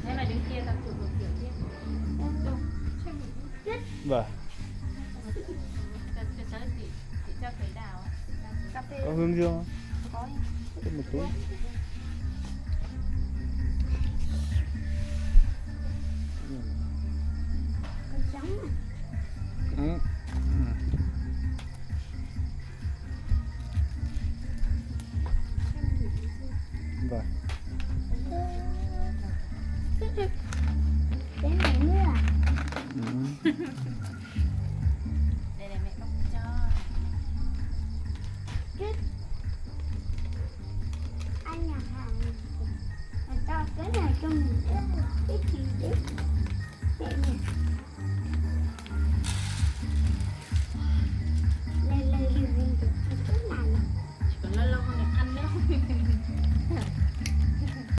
Thế là đứng kia tao chụp một kiểu tiếp. Vâng. Cho, cho cháu chị, chị cho cái đào ấy. Cà phê. Có hướng dương không? Có. Có một túi. Còn trắng à? Ừ. Vâng. Cái này nữa à? Ừ. Đây này, mẹ bóc cho. Cái, anh nhà hàng, cho cái này cho mình, cái gì đấy. Mẹ nè.